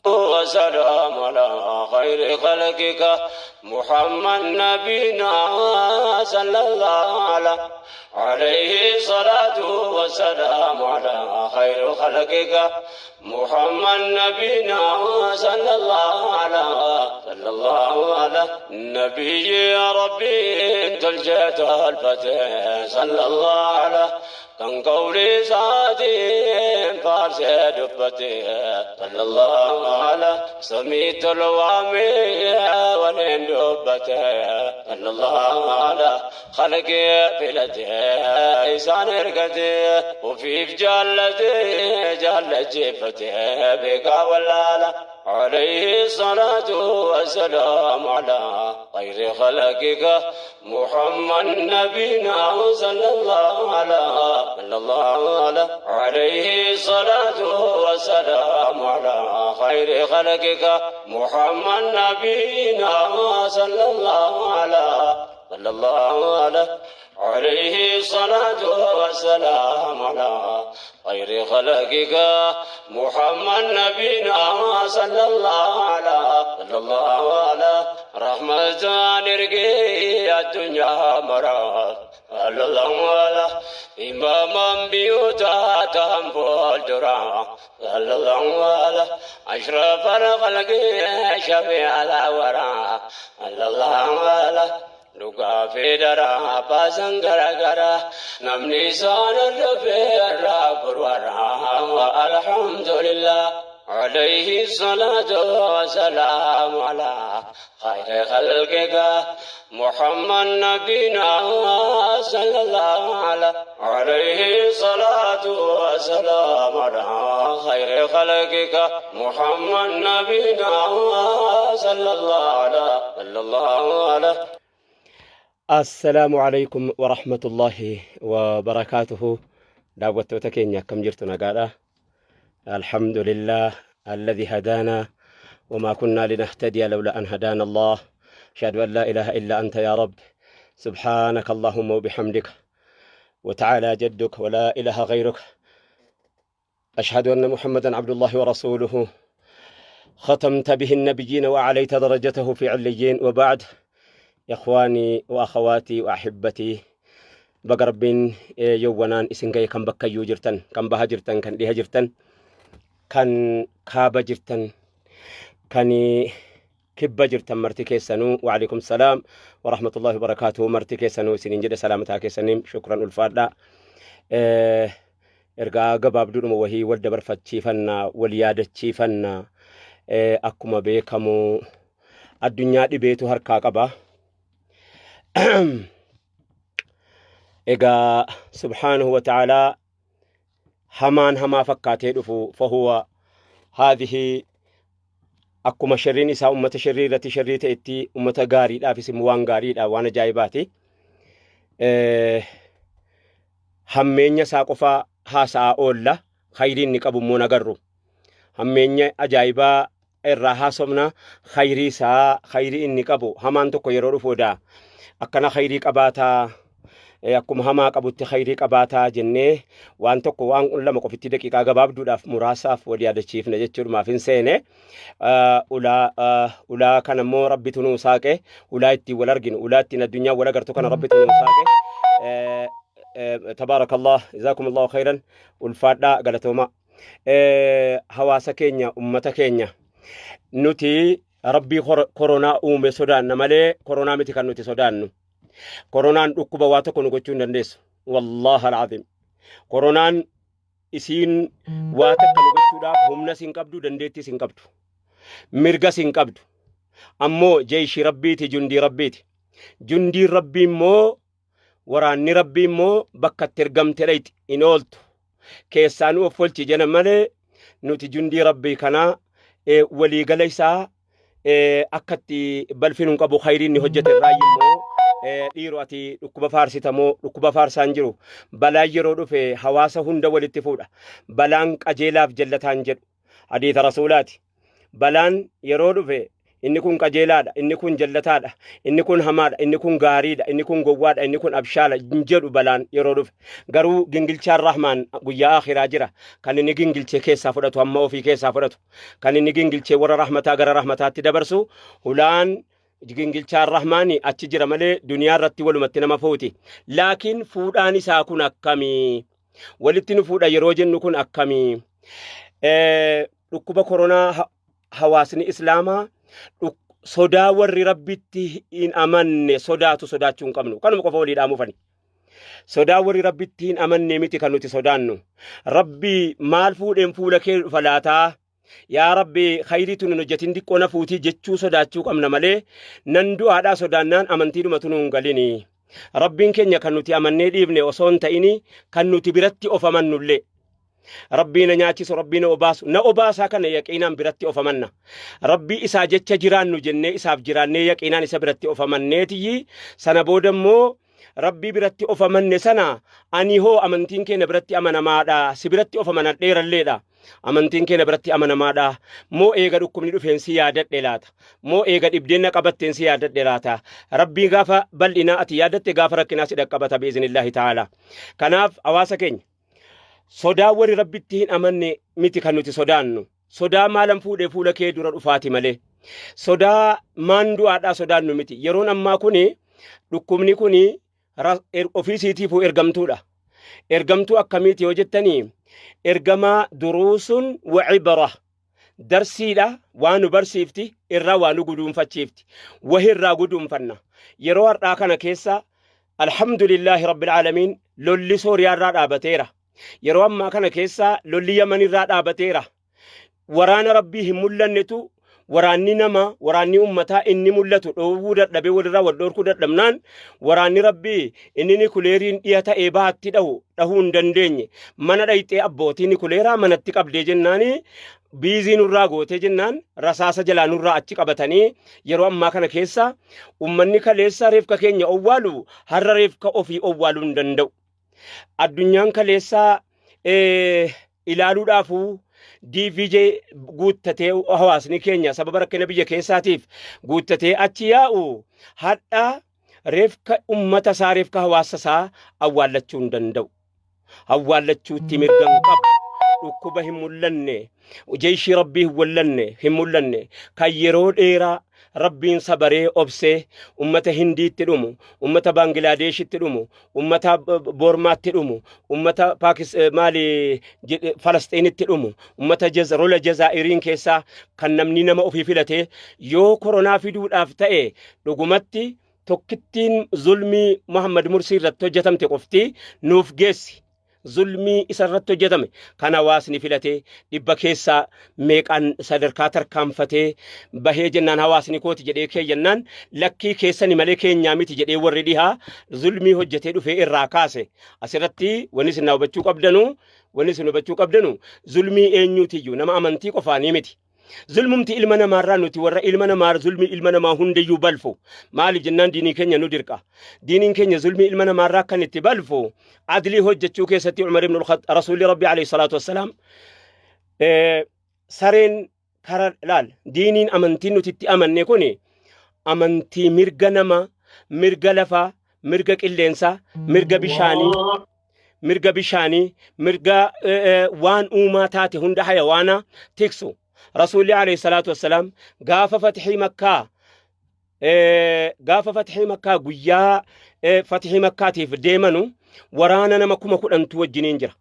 وسلام على خير خلقك محمد نبينا صلى الله عليه الصلاة والسلام على خير خلقك محمد نبينا صلى الله على صلى الله على نبي يا ربي انت الجيت الفتح صلى الله على كان قولي ساتي فارس دبتي صلى الله على سميت الوامي ولين دبتي صلى الله على خلقي فلتي إنسان رقتي وفي جالتي جال جيفتي بك ولا عليه الصلاة والسلام على خير خلقك محمد نبينا صلى الله على صلى الله على عليه الصلاة والسلام على خير خلقك محمد نبينا صلى الله على صلى الله على عليه الصلاة والسلام على خير خلقك محمد نبينا صلى الله على صلى الله على رحمة نرقي الدنيا مرا صلى الله على إماما بيوتا تنفول درا صلى الله على أشرف الخلق شفيع الورى صلى الله على Dhugaa fi daraa baasan garagaraa namni isaan dhufee irraa furwaraa alhamdulillah عليه الصلاة والسلام على خير خلقك محمد نبينا صلى الله عليه الصلاة والسلام على خير خلقك محمد نبينا صلى الله على صلى الله عليه. السلام عليكم ورحمة الله وبركاته. daawwattoota keenya, akkam jirtu? Nagaadha. الحمد لله الذي هدانا وما كنا لنهتدي لولا أن هدانا الله. أشهد أن لا إله إلا أنت يا رب، سبحانك اللهم وبحمدك، وتعالى جدك ولا إله غيرك. أشهد أن محمدا عبد الله ورسوله، ختمت به النبيين وأعليت درجته في عليين. وبعد، إخواني وأخواتي وأحبتي، baga Rabbiin yowwanaan isin gahe. Kan bakkayyuu jirtan, kan baha jirtan, kan dhiha jirtan, kan kaaba jirtan, kan kibba jirtan, marti keessanuu وعليكم السلام ورحمة الله وبركاته. Marti keessanuu isiniin jedhe. Salaamataa keessaniin shukran, ulfaadha. Ergaa gabaabduudhuma wahii wal dabarfachiifannaa, wal yaadachiifannaa. Akkuma beekamu addunyaa dhibeetu harkaa qaba. Egaa سبحانه وتعالى hamaan hamaa fakkaatee dhufu فهو هذه akkuma sharriin isaa ummata sharrii irratti sharrii ta'etti, ummata gaariidhaafis immoo waan gaariidha, waan ajaa'ibaati. Hammeenya isaa qofaa haasa'aa oolla, khayrii inni qabu immoo nagarru. Hammeenya ajaa'ibaa irraa haasofna, khayrii isaa, khayrii inni qabu, hamaan tokko yeroo dhufu odaa akkana khayrii qabaataa, akkuma hamaa qabutti khayrii qabaataa jennee waan tokko waan lama qofitti daqiiqaa gabaabduudhaaf muraasaaf wal yaadachiifna jechuudhumaaf hin seene. Ulaa kana immoo Rabbitu nuu saaqe, ulaa ittiin wal arginu, ulaa ittiin addunyaa wal agartu kana Rabbitu nuu saaqe. تبارك الله، جزاكم الله خيرا، ulfaadhaa, galatooma. Hawaasa keenya, ummata keenya, nuti Rabbii koronaa uume sodaanna malee koronaa miti kan nuti sodaannu. Koronaan dhukkuba, waa tokko nu gochuu hin dandeessu. والله العظيم. Koronaan isiin waa takka nu gochuudhaaf humna sin qabdu, dandeettii sin qabdu. Mirga sin qabdu. Ammoo jeeshii Rabbiiti, jundii Rabbiiti. Jundiin Rabbii immoo, waraanni Rabbii immoo bakka itti ergamte dhayti hin ooltu. Keessaa nu of olchi jenna malee nuti jundii Rabbii kanaa waliigala isaa akka itti balfinu hin qabu. Khayriin ni hojjete irraa immoo, dhiiroo, ati dhukkuba faarsitamoo? Dhukkuba faarsaan jiru. Balaan yeroo dhufe hawaasa hunda walitti fuudha. Balaan qajeelaaf jallataan jedhu, hadiisa Rasuulaati. Balaan yeroo dhufe Inni kun qajeelaadha, inni kun jallataadha, inni kun hamaadha, inni kun gaariidha, inni kun gowwaadha, inni kun abshaala hin jedhu balaan yeroo dhufe. Garuu gingilchaan Rahmaan guyyaa akhiraa jira. Kan inni gingilchee keessaa fudhatu hamma ofii keessaa fudhatu. Kan inni gingilchee warra rahmataa gara rahmataatti dabarsu hulaan gingilchaan Rahmaani achi jira malee duniyaa irratti walumatti nama fuuti. Laakiin fuudhaan isaa kun akkamii? Walitti nu fuudha yeroo jennu kun akkamii? Dhukkuba koronaa hawaasni Islaamaa sodaa warri Rabbitti hin amanne sodaatu sodaachuu hin qabnu. Kanuma qofa walii dhaamuufani. Sodaa warri Rabbitti hin amanne miti kan nuti sodaannu. Rabbi maal fuudheen fuula kee dhufa laataa? Yaa Rabbi, khayriitu nun hojjetin diqqoo na fuutii jechuu sodaachuu qabna malee nan du'aadhaa sodaannaan amantiidhumatu nu hin galini. Rabbiin keenya kan nuti amannee dhiifne osoo hin ta'ini kan nuti biratti of amannullee. Rabbii na nyaachisu, Rabbii na obaasu, na obaasaa kana yaqiinaan biratti of amanna. Rabbii isaa jecha jiraannu jennee isaaf jiraannee yaqiinaan isa biratti of amanneetiyyi sana booda immoo Rabbii biratti of amanne sana ani hoo amantiin keenya biratti amanamaadha, si biratti of amanadheeralleedha. Amantiin keenya biratti amanamaadha. Moo eega dhukkubni dhufeen si yaadadhe laata? Moo eega dhibdeen na qabatteen si yaadadhe laata? Rabbii gaafa bal'inaa ati yaadatte gaafa rakkinaa si dhaqqabata bi'iznillaahi ta'ala. Kanaaf hawaasa keenya, sodaa warri Rabbitti hin amanne miti kan nuti sodaannu. Sodaa maalan fuudhee fuula kee dura dhufaati malee. Sodaa maan du'aadhaa sodaannu miti. Yeroon ammaa kuni dhukkubni kuni ofii isiitiifuu ergamtuudha. Ergamtuu akkamiiti yoo jettanii, ergamaa duruusun wa cibra, darsiidha, waa nu barsiifti, irraa waa nu guduunfachiifti. Wahi irraa guduunfanna. Yeroo har'aa kana keessa, alhamdulillaahi rabbil aalamiin, lolli Sooriyaa irraa dhaabateera. Yeroo ammaa kana keessa lolli Yaman irraa dhaabateera. Waraana Rabbii hin mul'annetu waraanni nama, waraanni ummataa inni mul'atu dhoowwuu dadhabee walirraa wal dhoorkuu dadhabnaan, waraanni Rabbii inni nikuleeriin dhiya ta'ee baatti dhahu dhahuu hin dandeenye. Mana dhayxee abbootii nikuleeraa manatti qabdee jennaani, biizii nurraa gootee jennaan, rasaasa jalaa nurraa achi qabatanii, yeroo ammaa kana keessa ummanni kaleessa reefka keenya owwaalu har'a reefka ofii owwaaluu hin danda'u. Addunyaan kaleessaa ilaaluudhaafuu DVJ guuttatee, hawaasni keenya sababa rakkina biyya keessaatiif guuttatee achi yaa'u, hadha reefka ummata isaa, reefka hawaasa isaa awwaallachuu hin danda'u. Awwaallachuutti mirga hin qabu. Dhukkuba hin mul'anne, jeeshii Rabbii hin wallanne, hin mul'anne, kan yeroo dheeraa Rabbiin sabaree obsee ummata Hindiitti dhumu, ummata Baangilaadeeshitti dhumu, ummata Boormaatti dhumu, ummata Paakis maali Falasxiinitti dhumu, ummata rola Jazaa'iriin keessaa kan namni nama ofii filatee yoo koronaa fiduudhaaf ta'e, dhugumatti tokkittiin zulmii Muhammad Mursii irratti hojjetamte qofti nuuf geessi. Zulmii isa irratti hojjetame kan hawaasni filatee dhibba keessaa meeqaan sadarkaa tarkaanfatee bahee jennaan, hawaasni kooti jedhee keeyyannaan, lakkii keessani malee keenyaa miti jedhee warri dhihaa zulmii hojjetee dhufee irraa kaase. Asirratti wanni isin hubachuu qabdanu, zulmii eenyuutiyyuu nama amantii qofaanii miti. Zulmumti ilma namaarraa nuti warra ilma namaa zulmii ilma namaa hundayyuu balfu. Maaliif jennaan, diinii keenya nu dirqa. Diiniin keenya zulmii ilma namaarraa kan itti balfu adlii hojjechuu keessatti Umar ibn Rasuulli Rabbi alayhi salaatu wassalaam sareen kara laal. Diiniin amantiin nuti itti amanne kuni amantii mirga nama, mirga lafaa, mirga qilleensaa, mirga bishaanii, mirga waan uumaa taate hunda, hayawaana tiksu. Rasuulli alayhi salaatu wassalaam gaafa fatihii Makkaa, guyyaa fatihii Makkaatiif deemanu, waraana nama 10,000tu wajjiniin jira.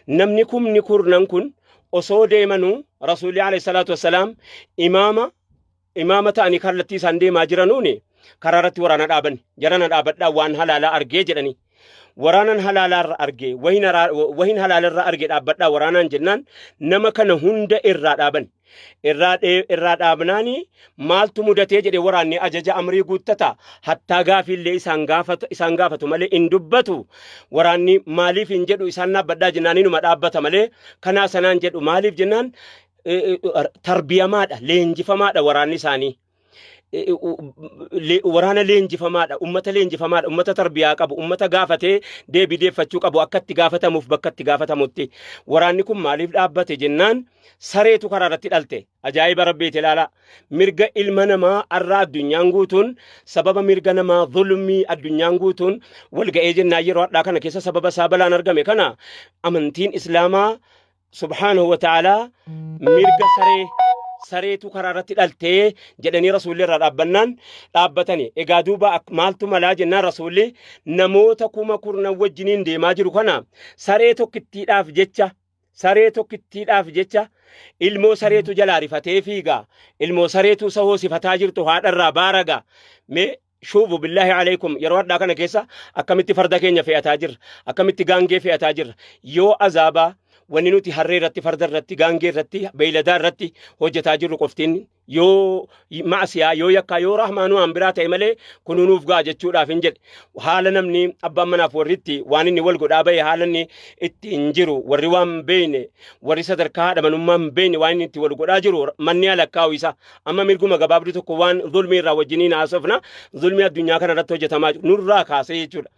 Namni 100,000 kun osoo deemanu, Rasuulli alayhi salaatu wassalaam imaama ta'anii kallattii isaan deemaa jiranuuni karaa irratti waraana dhaaban. Jarana dhaabadhaa, waan halaalaa argee jedhanii. Waraanan halaalaarra argee, wahin halaalarra argee, dhaabbadhaa waraanaan jennaan, nama kana hunda irraa dhaaban. Irraa dhaabnaani maaltu mudatee jedhe waraanni ajaja amrii guuttata. Hattaa gaafiillee isaan gaafatu malee hin dubbatu. Waraanni maaliif hin jedhu, isaan dhaabbadhaa jennaan inuma dhaabbata malee kanaa sanaan jedhu. Maaliif jennaan, tarbiyamaadha, leenjifamaadha waraanni isaanii. Waraana leenjifamaadha, ummata leenjifamaadha, ummata tarbiyaa qabu, ummata gaafatee deebii deeffachuu qabu akka itti gaafatamuuf bakka itti gaafatamutti. Waraanni kun maaliif dhaabbate jennaan, sareetu karaa irratti dhalte. Ajaa'iba Rabbiiti, ilaalaa. Mirga ilma namaa arraa addunyaan guutuun sababa mirga namaa zulmii addunyaan guutuun wal ga'ee jennaan, yeroo hadhaa kana keessa sababa isaa balaan argame kana amantiin Islaamaa subhaanahu wa ta'aalaa mirga saree, sareetu karaa irratti dhaltee jedhanii Rasuulli irraa dhaabbannaan dhaabbatani. Egaa duuba maaltu malaa jennaan, Rasuulli namoota 10,000 wajjiniin deemaa jiru kana saree tokkittiidhaaf jecha, saree tokkittiidhaaf jecha, ilmoo sareetu jalaa rifatee fiiga, ilmoo sareetu isa hoosifataa jirtu haadharraa baaraga. Mee shuufu billaahi alaikum, yeroo hadhaa kana keessa akkamitti farda keenya fe'ataa jirra, akkamitti gaangee fe'ataa jirra? Yoo azaabaa wanni nuti harree irratti, farda irratti, gaangee irratti, beeyladaa irratti hojjetaa jirru qoftiin yoo ma'asiyaa, yoo yakkaa, yoo rahmaanuu aan biraa ta'e malee kunuunuuf ga'a jechuudhaaf hin jedhe. Haala namni abbaan manaaf warritti waan inni wal godhaa bahe, haala inni ittiin jiru, warri waan beeyne, warri sadarkaa haadha manummaa hin beeyne, waan inni itti wal godhaa jiru manni alakkaa'u isa. Amma mirguma gabaabduu tokko waan zulmii irraa wajjiniin haasofna, zulmii addunyaa kana irratti hojjetamaa jiru nurraa kaasee jechuudha.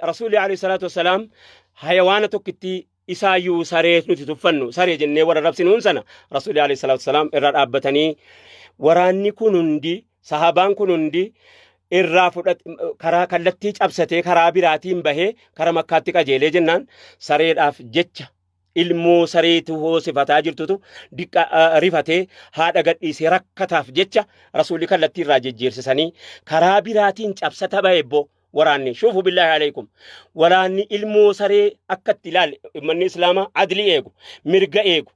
Rasuulli alayhi salaatu wassalaam hayawaana tokkitti isaayyuu saree nuti tuffannu, saree jennee warra rabsinuun sana Rasuulli alayhi salaatu wassalaam irra dhaabbatanii, waraanni kun hundi, sahabaan kun hundi irraa fudhat, karaa kallattii cabsatee karaa biraatiin bahee kara Makkaatti qajeelee jennaan, sareedhaaf jecha, ilmoo sareetu hoosifataa jirtutu diqqa rifatee haadha gadhiisee rakkataaf jecha Rasuulli kallattii irraa jijjiirsisanii karaa biraatiin cabsata bahe bbo waraanni. Shuufu billaahi alaikum, waraanni ilmoo saree akka itti ilaale, ummanni Islaamaa adlii eegu, mirga eegu,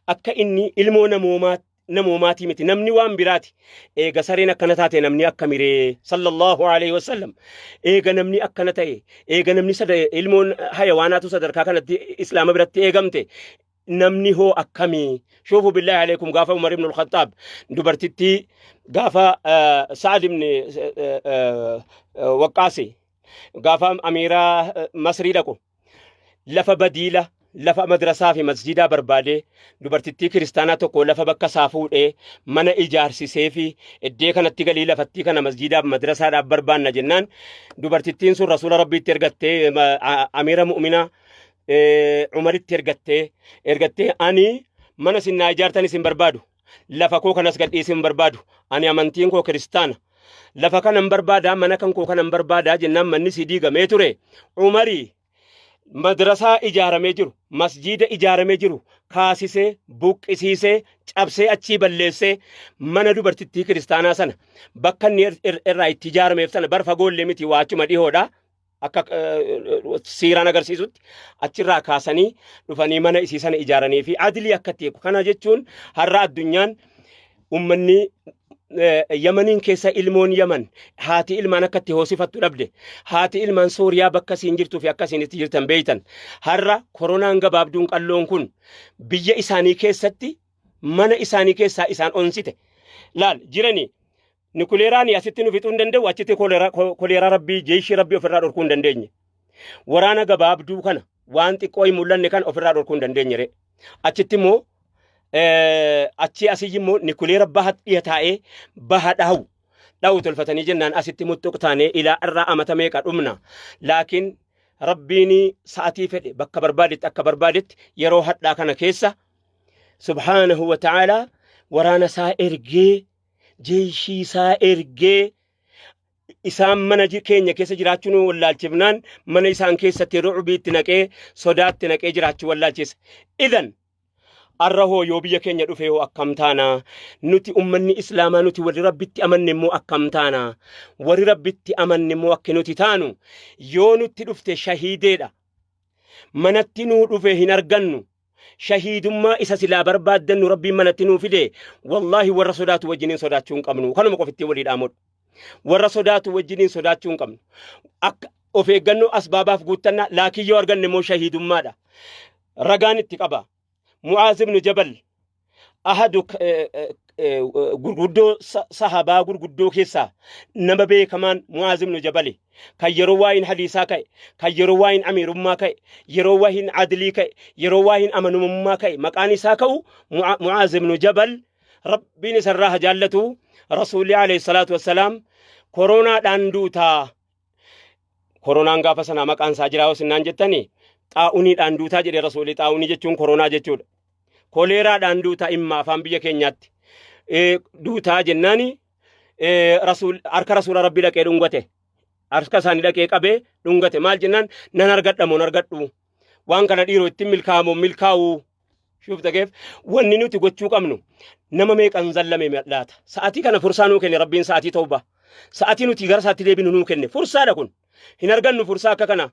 akka inni ilmoo namoomaa namoomaatii miti, namni waan biraati. Eega sareen akkana taate, namni akka miree? Sallallahu alaihi wasallam. Eega namni akkana ta'e, eega namni ilmoon hayawaanaatu sadarkaa kanatti Islaama biratti eegamte, namni hoo akkamii? Shuufu billaahi alaikum, gaafa Umar ibn al-Khattaab dubartittii, gaafa Sa'ad ibn Waqqaasi gaafa amiiraa Masrii dhaqu, lafa badiila, lafa madrasaa fi masjidaa barbaadee, dubartittii kiristaanaa tokko lafa bakka isaa fuudhee mana ijaarsisee fi iddee kanatti galii lafattii kana masjidaaf madrasaadhaaf barbaanna jennaan, dubartittiin sun Rasuula Rabbiitti ergattee, amiira mu'minaa Umaritti ergattee, "Ani mana isin naa ijaartan isin barbaadu, lafa koo kanas gadhiisuu hin barbaadu, ani amantiin koo kiristaana, lafa kanan barbaadaa, mana kan koo kanan barbaadaa" jennaan, manni si diigamee ture. Umarii madrasaa ijaaramee jiru, masjiida ijaaramee jiru kaasisee, buqqisiisee, cabsee, achii balleessee, mana dubartittii kiristaanaa sana bakka inni irraa itti ijaarameef sana bar fagoollee miti, waa achuma dhihoodha. Akka siiraan agarsiisutti achirraa kaasanii dhufanii mana isii sana ijaaranii fi adilii akka itti eegu. Kana jechuun har'a addunyaan ummanni Yamaniin keessa ilmoon Yaman haati ilmaan akka itti hoosifattu dhabde, haati ilmaan Sooriyaa bakka isiin jirtuu fi akka isiin itti jirtan beeytan. Har'a koronaan gabaabduun qalloon kun biyya isaanii keessatti mana isaanii keessaa isaan onsite. Laal jiranii nukuleeraan asitti nu fixuu hin danda'u, achitti koleeraa Rabbii, jeeshii Rabbii ofirraa dhorkuu hin dandeenye. Waraana gabaabduu kana, waan xiqqoo hin mul'anne kan ofirraa dhorkuu hin dandeenye re. Achitti immoo achii asii immoo nukuleera baha dhiya taa'ee baha dhahu dhahu tolfatanii jennaan, asitti muxxuq taanee ilaa irraa amata meeqa dhumna. Laakiin Rabbiin sa'atii fedhe bakka barbaadetti akka barbaadetti yeroo hadhaa kana keessa subhaanahu wa ta'aalaa waraana isaa ergee, jeeshii isaa ergee, isaan mana keenya keessa jiraachuu nu wallaalchifnaan, mana isaan keessatti rucbii itti naqee, sodaatti naqee jiraachuu wallaalchise. Idan arra hoo yoo biyya keenya dhufe hoo akkam taana nuti ummanni Islaamaa? Nuti warri Rabbitti amanne immoo akkam taana? Warri Rabbitti amanne immoo akki nuti taanu, yoo nutti dhufte shahiideedha. Manatti nuu dhufe hin argannu. Shahiidummaa isa silaa barbaaddannu Rabbiin manatti nuu fide. Wallaahi warra sodaatu wajjiniin sodaachuu hin qabnu. Kanuma qofitti walii dhaamudha. Warra sodaatu wajjiniin sodaachuu hin qabnu. Akka of eeggannoo asbaabaaf guuttannaa, laakiin yoo arganne immoo shahiidummaadha. Ragaan itti qaba. Mu'aaz ibn Jabal ahadu gurguddoo sahabaa gurguddoo keessaa nama beekamaan Mu'aaz ibn Jabali, kan yeroo waa'in hadiisaa ka'e, kan yeroo waa'in amiirummaa ka'e, yeroo waa'in adlii ka'e, yeroo waa'in amanamummaa ka'e maqaan isaa ka'u Mu'aaz ibn Jabal. Rabbiin isarraa haa jaallatu. Rasuulli alayhi salaatu wassalaam koronaadhaan duutaa, koronaan gaafa sanaa maqaan isaa jiraa hosinnaan jettani, xaa'uniidhaan duutaa jedhe rasuulli. Xaa'unii jechuun koronaa jechuudha. Koleeraadhaan duutaa imma afaan biyya keenyaatti duutaa jennaani, rasuul harka rasuula rabbii dhaqee dhungate, harka isaanii dhaqee qabee dhungate. Maal jennaan, nan argadha moo argadhu waan kana dhiiroo ittiin milkaa'amu milkaa'uu shuuf takeef. Wanni nuti gochuu qabnu, nama meeqan zallame laata? Sa'atii kana fursaa nuu kenne rabbiin, sa'atii tawbaa, sa'atii nuti gara isaatti deebinu nuu kenne. Fursaadha kun, hin argannu fursaa akka kana.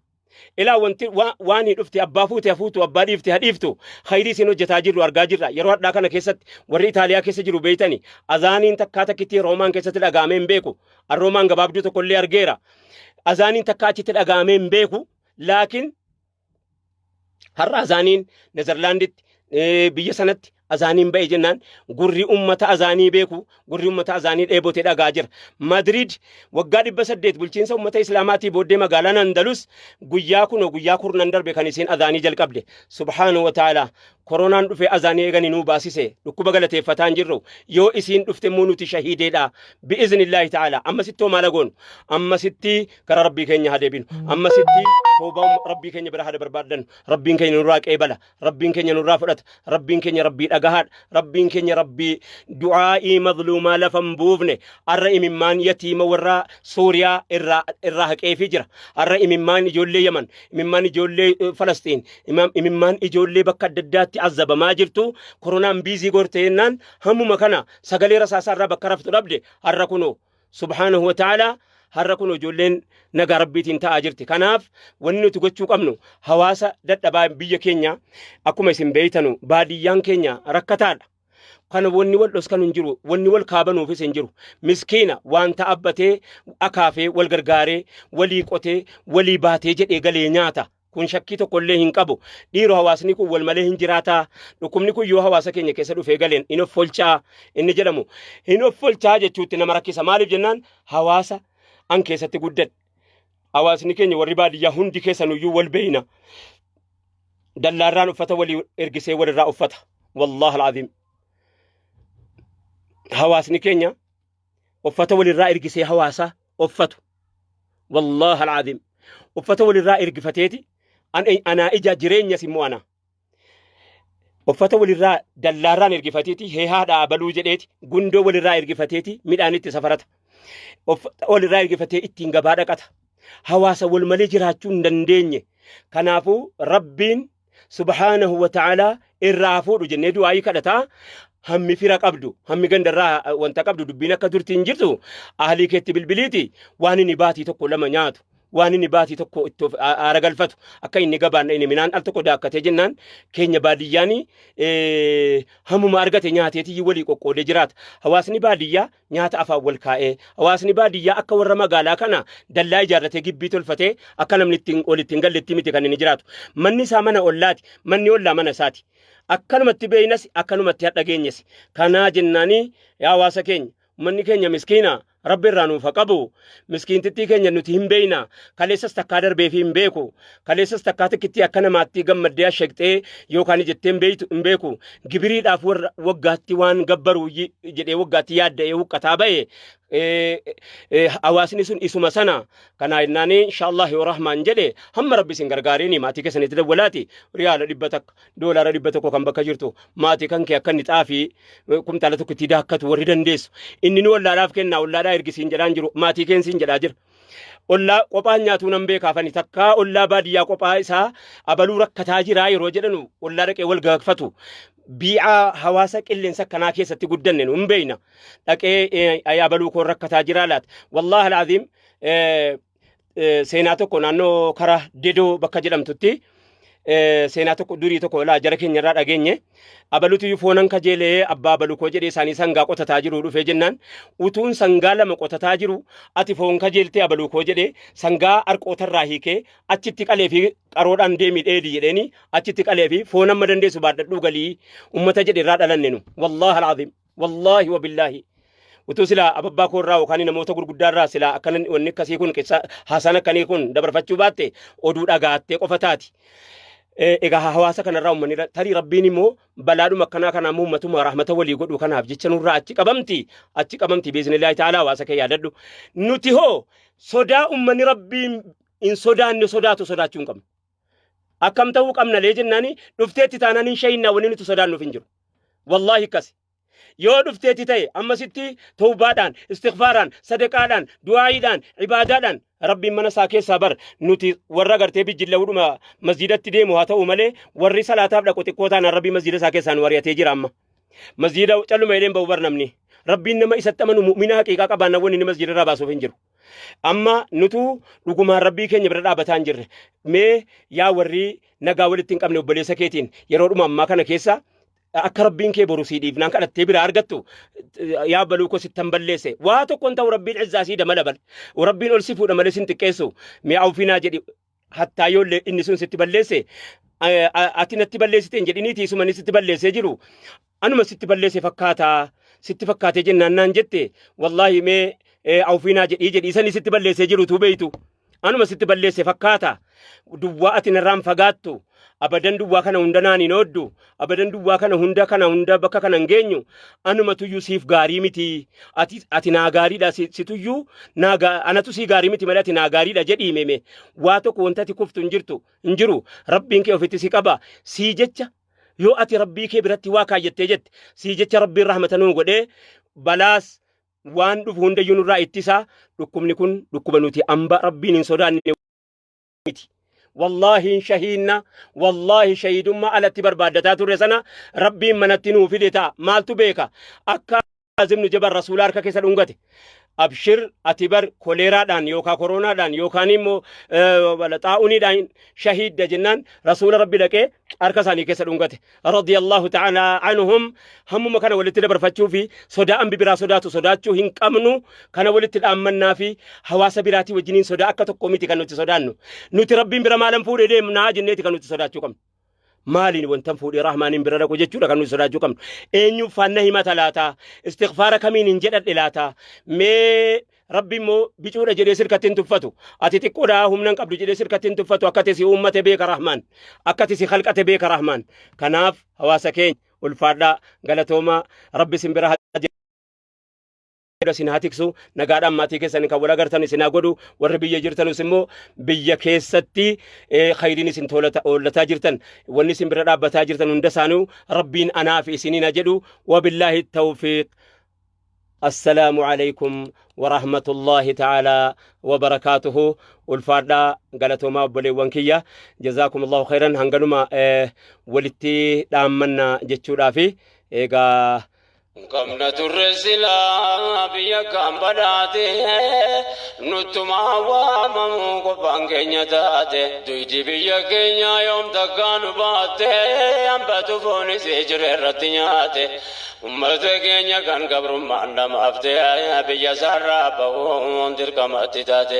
Ilaa, wanti waan hin dhufte, abbaa fuute hafuutu, abbaa dhiifte hadhiiftu, khayrii isin hojjetaa jirru argaa jirra. Yeroo hadhaa kana keessatti warri Itaaliyaa keessa jiru beeytani, azaaniin takkaa takkitti Roomaan keessatti dhaga'amee hin beeku. Roomaan gabaabduu tokkollee argeera, azaaniin takkaa achitti dhaga'amee hin beeku. Laakiin har'a azaaniin Nezerlaanditti, biyya sanatti azaaniin ba'e jennaan, gurri ummata azaanii beeku, gurri ummata azaanii dheebotee dhagaa jira. Madrid waggaa 800 bulchiinsa ummata islaamaatii booddee magaalaan Andalus guyyaa kunoo guyyaa 10 darbe kan isiin azaanii jalqabde. Subhaanahu wa ta'ala, koronaan dhufee azaanii eeganii nuu baasise. Dhukkuba galateeffataa hin jirru. Yoo isiin dhufte immoo nuti shahiideedha. Bi'iznillaahi ta'ala, ammasitti hoo maal goonu? Ammasitti gara rabbii keenya haa deebinu. Ammasitti toobaa rabbii keenya bira haa barbaaddannu. Rabbiin keenya nurraa qeebala. Rabbiin keenya nurraa fudhata. Rabbiin keenya rabbii dhagahaadha. Rabbiin keenya rabbii du'aa'ii mazluumaa lafa hin buufne. Har'a imimmaan yatiima warra Suuriyaa irraa haqeefii jira. Har'a imimmaan ijoollee Yaman, imimmaan ijoollee Falastiin, imimmaan ijoollee bakka adda addaatti azabamaa jirtu koronaan biizii gorte jennaan, hammuma kana sagalee rasaasaa irraa bakka raftu dhabde. Har'a kunoo subhaanahu wa ta'ala, har'a kun ijoolleen nagaa rabbiitiin ta'aa jirti. Kanaaf wanni nuti gochuu qabnu, hawaasa dadhabaa biyya keenya, akkuma isin beeytanu baadiyyaan keenya rakkataadha. Kana wanni wal dhoskanu hin jiru, wanni wal kaabanuufis hin jiru. Miskiina wanta abbatee akaafee wal gargaaree walii qotee walii baatee jedhee galee nyaata. Kun shakkii tokko illee hin qabu. Dhiiroo, hawaasni kun wal malee hin jiraataa? Dhukkubni kun yoo hawaasa keenya keessa dhufee galeen hin offolchaa inni jedhamu, hin offolchaa jechuutti nama rakkisa. Maaliif jennaan, hawaasa an keessatti guddadhe. Hawaasni keenya warri baadiyyaa hundi keessanuyyuu wal beeyna. Dallaarraan uffata walii ergisee walirraa uffata. Wallahi al'aziim. Hawaasni keenya uffata walirraa ergisee hawaasa uffatu. Wallahi al'aziim. Uffata walirraa ergifateeti anaa ija jireenyas immoo ana. Uffata walirraa dallaarraan ergifateeti heehaadhaa abaluu jedheeti, gundoo walirraa ergifateeti midhaan itti safarata. Uffata walirraa ergifatee ittiin gabaa dhaqata. Hawaasa wal malee jiraachuu hin dandeenye. Kanaafuu Rabbiin subhaanahu wa ta'aalaa irraa fuudhu jennee du'aayii kadhataa. Hammi fira qabdu, hammi gandarraa wanta qabdu, dubbiin akka turti hin jirtu. Ahlii keetti bilbiliiti waan inni baatii tokko lama nyaatu, waan inni baatii tokko itti of aara galfatu, akka inni gabaan inni midhaan al tokko daakkatee jennaan, keenya baadiyyaani hammuma argate nyaateetii walii qoqqoodee jiraata. Hawaasni baadiyyaa nyaata afaan wal kaa'ee, hawaasni baadiyyaa akka warra magaalaa kana dallaa ijaarratee gibbii tolfatee akka namni ittiin walitti hin galletti miti kan inni jiraatu. Manni isaa mana ollaati, manni ollaa mana isaati. Akkanumatti beeynas, akkanumatti hadha geenyes. Kanaa jennaanii, yaa hawaasa keenya, manni keenya miskiina, rabbi irraa nuuf haa qabu. Miskiintittii keenya nuti hin beeyna. Kaleessas takkaa darbeefi hin beeku. Kaleessas takkaa tikkitti akka namaatti gammaddee asheqxee yookaan jettee hin beeytu hin beeku. Gibiriidhaaf warra waggaatti waan gabbaru jedhee waggaatti yaadda'ee huqqataa ba'e. Hawaasni sun isuma sana. Kanaa jennaanii, inshaallah yoo rahmaan jedhe, hamma rabbi isin gargaariini maatii keessanitti dawwalaati riyaala 100, doolaara 100 kan bakka jirtu maatii kan kee akka inni xaafii kumtaala tokko itti daakkatu warri dandeessu. Inni nu ollaadhaaf kennaa, ollaadhaa ergisiin jedhaan jiru, maatii keensiin jedhaa jira. Ollaa qophaan nyaatuu nan beekaafani takkaa ollaa baadiyyaa qophaa isaa abaluu rakkataa jiraa yeroo jedhanu ollaa dhaqee wal gaafatu. Bii'aa hawaasa qilleensa akkanaa keessatti guddanne nu hin beeyna. Dhaqee abaluu koo rakkataa jiraa laata? Wallaahi alaaziim, seenaa tokko naannoo kara Dedoo bakka jedhamtutti seenaa tokko durii tokko laa jara keenya irraa dhageenye. Abalutu iyyuu foonan kajeelee abbaa abalu koo jedhee isaanii sangaa qotataa jiru dhufee jennaan, utuun sangaa lama qotataa jiru ati foon kajeeltee abaluu koo jedhee sangaa harqootarraa hiikee achitti qalee fi qaroodhaan deemii dheedi jedheeni achitti qalee fi foon amma dandeessu baadhadhuu galii ummata jedhe irraa dhalanne nu. Wallaahi alaaziim, wallaahi wabillaahi, utuu silaa ababbaa koo irraa yookaan namoota gurguddaa irraa silaa akkana wanni akkasii kun haasaan akkanii kun dabarfachuu baatte, oduu dhagaattee qofa taati. Egaa hawaasa kanarraa uummanni tarii Rabbiin immoo balaadhuma akkanaa kanaa immoo uummatuma rahmata walii godhu kanaaf jecha nurraa achi qabamti, achi qabamti. Biiznillaahi ta'ala, hawaasa kee yaadadhu. Nuti hoo sodaa uummanni Rabbiin hin sodaanne sodaatu sodaachuu hin qabnu. Akkam ta'uu qabna lee jennaani, dhufteetti taanaan hin shayinnaa, wanni nuti sodaannuuf hin jiru. Wallaahi akkasi. Yoo dhufteetti ta'e ammasitti tawbaadhaan, istighfaaraan, sadaqaadhaan, du'aayiidhaan, ibaadaadhaan Rabbiin mana isaa keessaa bar. Nuti warra gartee bijjilla'uudhuma masjiidatti deemu haa ta'u malee, warri salaataaf dhaqu xiqqoo taanaan Rabbiin masjiida isaa keessaa nu ari'atee jira amma. Masjiida calluma jedheen ba'u bar namni. Rabbiin nama isatti amanu, mu'mina haqiiqaa qabaannaan, wanni inni masjiida irraa baasuuf hin jiru. Amma nutu dhugumaan Rabbii keenya bira dhaabataa hin jirre. Mee yaa warri nagaa walitti hin qabne, obboleessa keetiin yeroodhuma ammaa kana keessa akka Rabbiin kee boru sii dhiifnaan kadhattee biraa argattu, yaa baluu koo sittan balleesse, waa tokko hin ta'u, Rabbiin izzaa sii damala bal Rabbiin ol si fuudha malee sin xiqqeessu. Mee awfinaa jedhi. Hattaa yoollee inni sun sitti balleesse, ati natti balleessite hin jedhiniiti, isuma inni sitti balleessee jiru anuma sitti balleesse fakkaataa sitti fakkaatee jennaan naan jette, wallaahi mee awfinaa jedhii jedhii sanii sitti balleessee jiru tuu beeytu anuma sitti balleesse fakkaata, duwwaa ati narraan fagaattu abadan, duwwaa kana hunda naan hin ooddu abadan, duwwaa kana hunda, kana hunda bakka kana hin geenyu, anuma tuyyuu siif gaarii miti, ati naa gaariidha, si tuyyuu naa anatu sii gaarii miti malee ati naa gaariidha jedhii. Meme waa tokko wanta ati kuftu hin jirtu, hin jiru. Rabbiin kee ofitti si qaba. Sii jecha yoo ati Rabbii kee biratti waa kaayyattee jette, sii jecha Rabbiin rahmata nuu godhee balaas waan dhufu hundayyuu nurraa ittisaa. Dhukkubni kun dhukkuba nuti amba Rabbiin hin sodaanne miti. Wallaahi hin shahiinna, wallaahi shahiidummaa alatti barbaaddataa turre sana Rabbiin manatti nuu fide ta'a. Maaltu beeka? Akka Azimnu Jabal Rasuula harka keessa dhungate. Abshir, ati bar koleeraadhaan yookaan koronaadhaan yookaan immoo xaa'uniidhaan shahiidda jennaan, Rasuula Rabbi dhaqee harka isaanii keessa dhungate. Radiyallahu ta'ala anhum. Hammuma kana walitti dabarfachuu fi sodaa ambi biraa sodaatu sodaachuu hin qabnu. Kana walitti dhaammannaa fi hawaasa biraatii wajjiniin sodaa akka tokko miti kan nuti sodaannu. Nuti Rabbiin bira maalan fuudhee deemnaa jenneeti kan nuti sodaachuu qabnu. Maaliin wantan fuudhee Rahmaaniin bira dhaqu jechuudha kan nuti sodaachuu qabnu. Eenyuuf faanna himata laata? Istighfaara kamiin hin jedhadhe laata? Mee Rabbi immoo bicuudha jedhee sirkatti hin tuffatu. Ati xiqqoodha, humna hin qabdu jedhee sirkatti hin tuffatu. Akka ati si uummate beeka Rahmaan. Akka ati si khalqate beeka Rahmaan. Kanaaf hawaasa keenya, ulfaadhaa, galatoomaa, Rabbi isin bira haa isin haa tiksu, nagaadhaan maatii keessan kan wal agartan isin haa godhu. Warri biyya jirtanus immoo biyya keessatti khayriin isin oollataa jirtan, wanni isin bira dhaabbataa jirtan hunda isaanii Rabbiin anaa fi isiniin haa jedhu. Wabillaahi tawfiiq. Assalaamu alaikum warahmatullahi ta'ala wabarakaatuhu. Ulfaadhaa, galatoomaa, obboleewwan kiyya, jazaakumullahu khairan. Hanganuma walitti dhaammanna jechuudhaafi egaa. Qabna turre silaa biyya kan badhaate, nuttumaa waamamu qofaan keenya taate. Duydi biyya keenya yoom takkaa nu baatte? Hambatu foonis jire irratti nyaate. Ummata keenya kan gabrummaan dhamaafte, biyya isaarraa bahuun dirqamatti taate.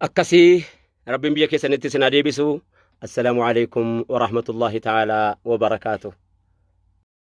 Akkasii Rabbiin biyya keessanitti isin haa deebisu. Assalaamu alaikum warahmatullahi ta'ala wabarakaatuh.